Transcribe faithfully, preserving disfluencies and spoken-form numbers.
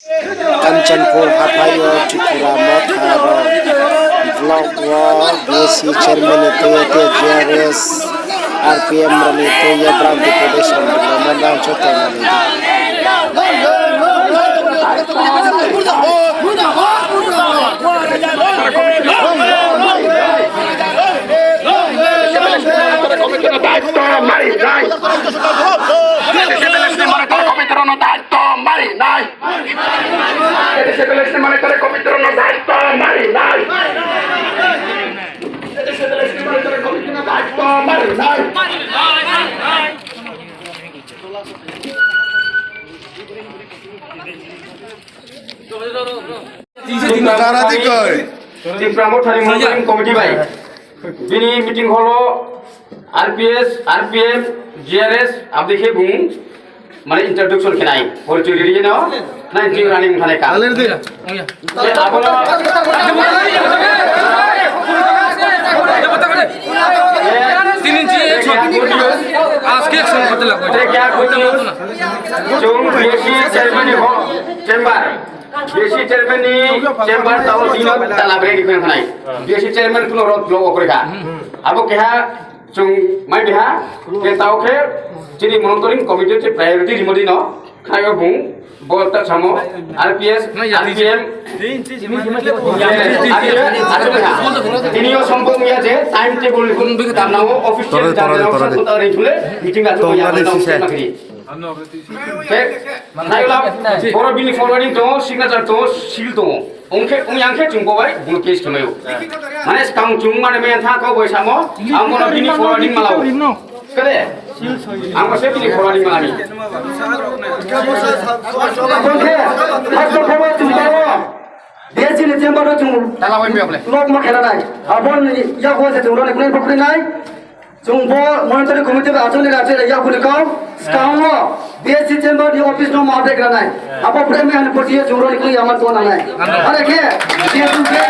Kanchanpur hathái yo Tripura Motha rao block wo B S C chairman ni tui ye tei G R S, R P M rao ni tui ye brang deputation rao no brang joto no ni di. Tripura Motha ni Monitoring Committee bai bini meeting hall wo R P S, R P M, G R S, abo dei khe bung mane introduction khe nai, porichoi ri ye no, nai jing running thanngnai ka. Abo no, chung B S C chairman ni chamber, B S C chairman ni chamber tao tino tala brei ri khe nai. B S C chairman kuno road block wo kroi kha. Abo keha chung mai biha, khe tao khe chini monitoring committee se priority rimo di no, khayo bung, bo ta samo, R P S, R P M, tini yo sombhob ya je time table ni kun damna wo office chair damna wo sa kuta ri thule, meeting achu ya, na kri. Khe, nai la, boro bini forwarding tongo, signature tongo, seal tongo. Ong khe, ong yang khe chung bo bai, bung case khe mai ou. Mane skang chung mane mai yang tha kau bai samo, ang bo no bini forwarding ma la ou. Kade? Ang bo se bini forwarding ma la mi. Abo khe, first of all, chung bo, B S C ni chamber wo chung, tala bai mi able. Lok ma khela nai. Abo ni yak wo se chung rao ni kunai pokri nai. Chung bo monitoring committee bai achouh ni rachouh ni yakgu ni kau, skang wo B S C chamber ni office no ma update khe nai. Abo brei mai hani porti ye chung rao ni kri yama tong nai. Are khe, jehetu khe,